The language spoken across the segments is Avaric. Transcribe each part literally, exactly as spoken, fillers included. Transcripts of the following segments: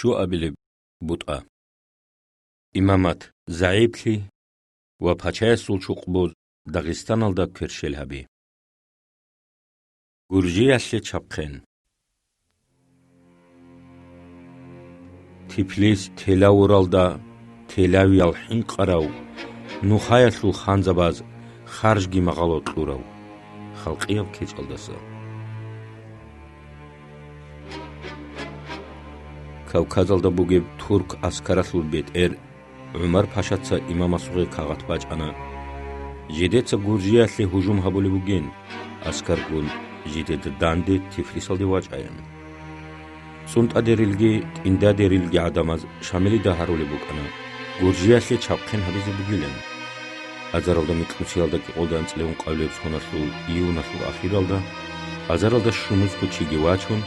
Щуабилеб бутӀа. Имамат загӀиплъи ва пачаясул чукъбуз Дагъистаналда кверщел гьаби. Гуржиялъе чабхъен. Тифлис телавуралда телавиял хӀинкъарав, нухаялъул ханзабаз харжги магъало кьурав, халкъияб кечӀалдаса. Кавказалда бугеб турк аскаралъул бетӀер ГӀумар-пашаца имамасухъе кагъат бачӀана: «Жидеца Гуржиялъе гьужум гьабулеб бугин, аскаргун жидеда данде Тифлисалде вачӀаян». ЦӀунтӀадерилги тӀиндадерилги гӀадамаз Шамилида гьарулеб букӀана Гуржиялъе чабхъен гьабизе бугилан. Азаралда микьнусиялда кӀикъоялда анцӀила ункъабилеб соналъул июналъул ахиралда, азаралда щунусго чиги вачун,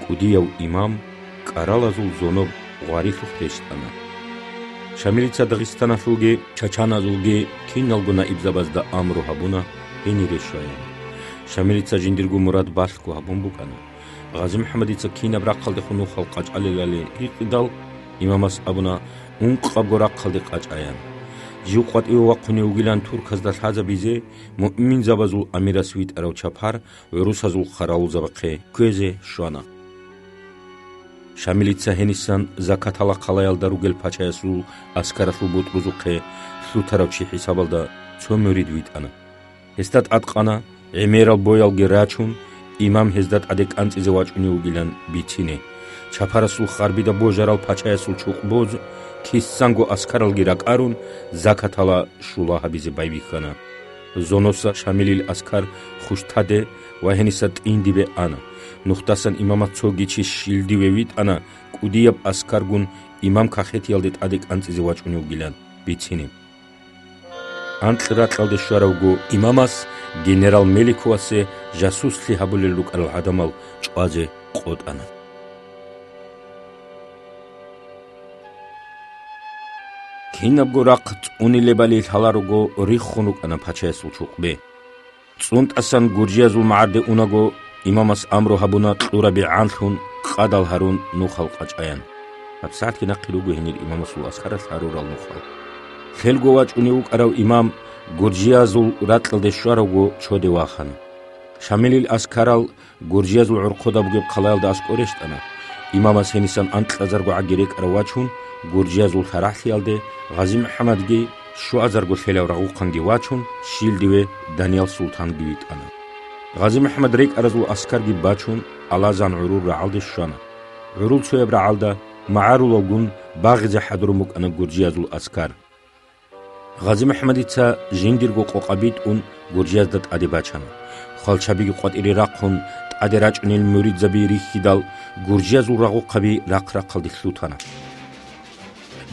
кӀудияв имам кӀаралазул зоноб гъварилъухъ рещтӀана. Шамилица Дагъистаналъулги чачаназулги киналго наибзабазда амру гьабуна гьенире щваян. Шамилица жиндирго мурад балъго гьабун букӀана. ГъазимухӀаммадица кинаб рахъалдехун нухал къачӀалелали гьикъидал, имамас абуна: «Ункъабго рахъалде къачӀаян. Жив къватӀиве вахъунев вугилан турказда лъазабизе, муъминзабазул амирас витӀарав чапар гӀурусазул хъаравулзабахъе кквезе щвана». Шамилица гьенисан Закатала хъалаялда ругел пачаясул аскаралъул бутӀрузухъе лъутарав чи хӀисабалда цо мурид витӀана. Гьесда тӀадкъана, гӀемерал боялги рачун, имам гьезда тӀаде кӀанцӀизе вачӀунев вугилан бицине. Чапарасул харбида божарал пачаясул чукъбуз кисанго аскаралги ракӀарун, Закатала щула гьабизе байбихьана. Зоноса Шамилил аскар Хуштаде ва гьениса тӀиндибе ана. Нухдасан имамас цоги чи щилдиве витӀана, кӀудияб аскаргун имам кахетиялде тӀаде кӀанцӀизе вачӀунев вугилан бицине. Анкьракьалде щваравго имамас генерал Меликовасе жасуслъи гьабулел рукӀарал гӀадамал чӀвазе къотӀана. Кинабго рахъ цӀунилебали лъаларого риххун рукӀана пачаясул чукъбе. ЦӀунтӀасан гуржиязул магӀарде унаго, имамас амру гьабуна кьурабигӀанлъун къадал гьарун нухал къачӀаян. ГьабсагӀатги нахъе руго гьенир имамасул аскаралъ гьарурал нухал. Лъелго вачӀунев вукӀарав имам гуржиязул ракьалде щваравго чоде вахана. Шамилил аскарал гуржиязул гӀорхъода бугеб хъалаялда аскӀор рещтӀана. Имамас гьенисан анкьазарго гӀаги рекӀарав вачун, гуржиязул лъарагӀлъиялде ГъазимухӀаммадги щуазарго лъелав рагъухъанги вачун, щилдиве Даниял султанги витӀана. ГъазимухӀаммад рекӀаразул аскарги бачун, Алазан гӀурур рагӀалде щвана. ГӀурул цояб рагӀалда магӀарулалгун багъизе хӀадурун букӀана гуржиязул аскар. ГъазимухӀаммадица жиндирго къокъа битӀун гуржиязда тӀаде бачана. Хвалчабиги къватӀире рахъун, тӀаде рачӀунел муридзаби рихьидал, гуржиязул рагъухъаби рахъ-рахъалде лъутана.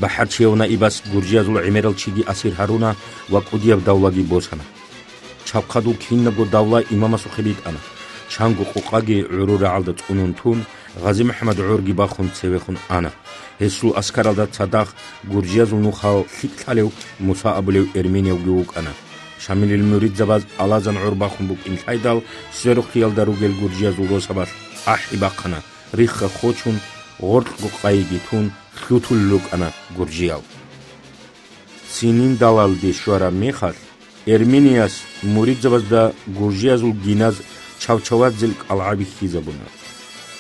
БахӀарчияв наибас гуржиязул гӀемерал чиги асир гьаруна ва кӀудияб давлаги босана. Чабхъадул кинабго давла имамасухъе битӀана. Чанго къокъаги гӀурул рагӀалда цӀунун тун, ГъазимухӀаммад гӀорги бахун цевехун ана. Гьесул аскаралда цадахъ гуржиязул нухал лъикӀ лъалев Муса абулев эрмениявги вукӀана. Шамилил муридзабаз Алазан гӀор бахун букӀин лъайдал, сверухъиялда ругел гуржиязул росабалъ ахӀи бахъана, рихха хочун, гъоркьго къайиги тун, лъутулел рукӀана гуржиял. Сининдалалде щвараб мехалъ, Эрменияс муридзабазда гуржиязул гиназ Чавчавадзел кӀалгӀа бихьизабуна.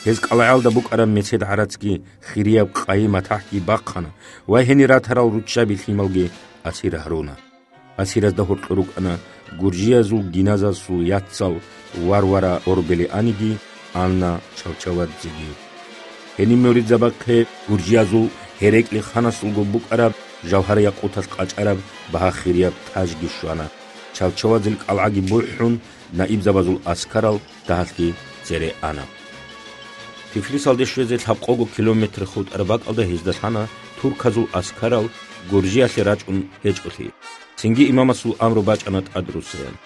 Гьез кӀалгӀаялда букӀараб мецед гӀарацги, хирияб къайи-матахӀги бахъана ва гьенир ратарал руччаби-лъималги асир гьаруна. Асиразда гьоркьор рукӀана гуржиязул гиназасул яцал Варвара Орбелианиги Анна Чавчавадзеги. Гьениб муридзабахъе гуржиязул Гьерекли ханасулго букӀараб жавгьар-якъуталъ къачӀараб багьа-хирияб тажги щвана. Чавчавадзел кӀалгӀаги бухӀун, наибзабазул аскарал дагьалъги цере ана. Тифлисалде щвезе лъабкъого километр хутӀараб бакӀалда гьезда лъана турказул аскарал Гуржиялъе рачӀун гьечӀолъи. Цинги имамасул амру бачӀана тӀадрусаян.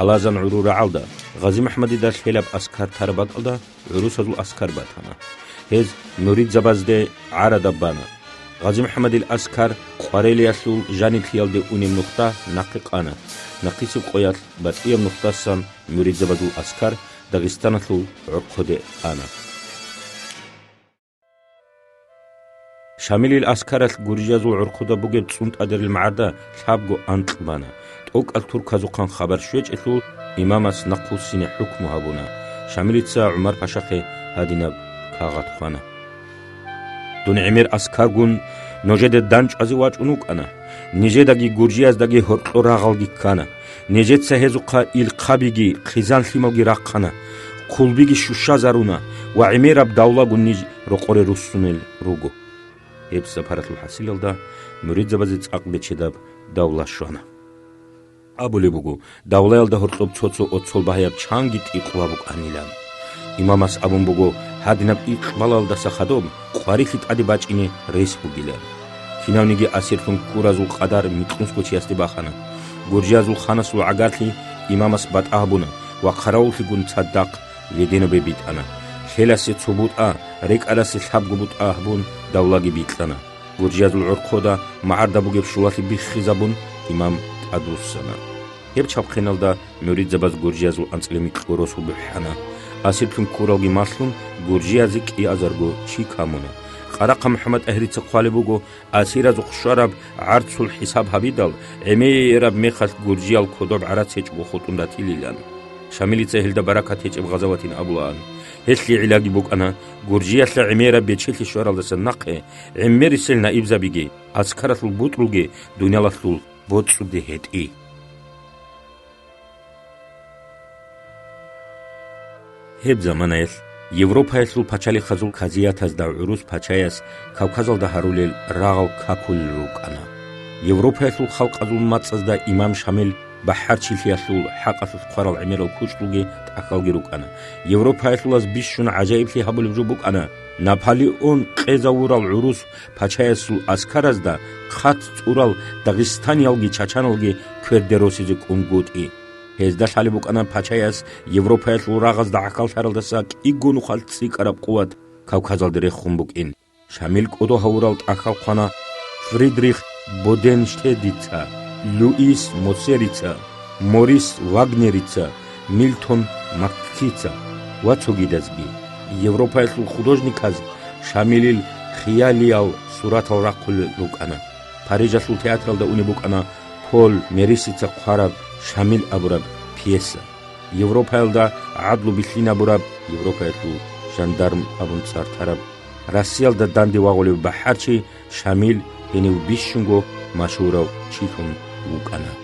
Алазан гӀурул рагӀалда ГъазимухӀаммадида лъелаб аскар тараб бакӀалда гӀурусазул аскар батана. Гьез муридзабазде гӀарадаб бана. ГъазимухӀаммадил аскар Къварелиялъул жаниблъиялде унеб нухда нахъе къана. Нахъисеб къоялъ батӀияб нухдасан муридзабазул аскар Дагъистаналъул гӀорхъоде ана. Шамилил аскаралъ гуржиязул гӀорхъуда бугеб ЦӀунтӀадерил магӀарда лъабго анкь бана. ТӀокӀал турказухъан хабар щвечӀелъул, имамас нахъвуссине хӀукму гьабуна. Шамилица ГӀумар-пашахъе гьадинаб кагъат хъвана: «Дун гӀемер аскаргун нужеде дандчӀвазе вачӀун вукӀана. Нижедаги гуржияздаги гьоркьо рагъалги ккана. Нижеца гьезухъа илхъабиги хъизан-лъималги рахъана, хъулбиги щущазаруна ва гӀемераб давлагун ниж рокъоре руссунел руго». Гьеб сапаралъул хӀасилалда муридзабазе цӀакъ бечедаб давла щвана. Абулеб буго, давлаялда гьоркьоб цо-цо оцол багьаяб чанги тӀикъула букӀанилан. Имамас абун буго, гьадинаб икъбалалдаса хадуб къварилъи тӀаде бачӀине рес бугилан. Кинавниги асирлъун ккуразул къадар микьнусго чиясде бахана. Гуржиязул ханасул гӀагарлъи имамас батӀа гьабуна ва хъаравуллъигун цадахъ Веденобе битӀана. Лъеласе цо бутӀа, рекӀарасе лъабго бутӀа гьабун, давлаги бикьана. Гуржиязул гӀорхъода магӀарда бугеб щулалъи биххизабун, имам тӀадвуссана. Гьеб чабхъеналда муридзабаз гуржиязул анцӀила микьго росу бухӀана. Асирлъун ккуралги малъун, гуржиязе кӀиазарго чи камуна. Къарахъа МухӀаммад-ТӀагьирица хъвалеб буго, асиразухъ щвараб гӀарцул хӀисаб гьабидал, гӀемераб мехалъ гуржиял кодоб гӀарац гьечӀого хутӀун ратилилан. Шамилица гьелда баракат гьечӀеб гъазаватин абулаан. Гьелъие гӀиллаги букӀана, гуржиялъа гӀемераб бечелъи щваралдаса нахъе, гӀемерисел наибзабиги, аскаралъул бутӀрулги дуниялалъул боцӀуде гьетӀи. Гьеб заманаялъ Европаялъул пачалихъазул казиятазда гӀурус пачаяс Кавказалда гьарулел рагъал какулел рукӀана. Европаялъул халкъазул мацӀазда имам Шамил бахӀарчилъиялъул хӀакъалъулъ хъварал гӀемерал кучӀдулги тӀахьалги рукӀана. Европаялъулаз бищун гӀажаиблъи гьабулеб жо букӀана, Наполеон къезавурал гӀурус пачаясул аскаразда хъат цӀурал дагъистаниялги чачаналги кверде росизе кӀунгутӀи. Гьезда лъалеб букӀана пачаяс Европаялъул рагъазда гӀахьаллъаралдаса кӀиго нухалъ цӀикӀкӀараб къуват Кавказалде рехун букӀин. Шамил кӀодо гьавурал тӀахьал хъвана Фридрих Боденштедтица, Луис Мосерица, Морис Вагнерица, Мильтон Маккица ва цогидазги. Европаялъул художниказ Шамилил хиялиял суратал рахъулел рукӀана. Парижалъул театралда унеб букӀана Поль Мерисица хъвараб «Шамил» абураб пьеса. Европаялда гӀадлу билълъинабураб, Европаялъул жандарм абун цӀар тараб, Россиялда данде вагъулев бахӀарчи Шамил гьенив бищунго машгьурав чилъун вукӀана.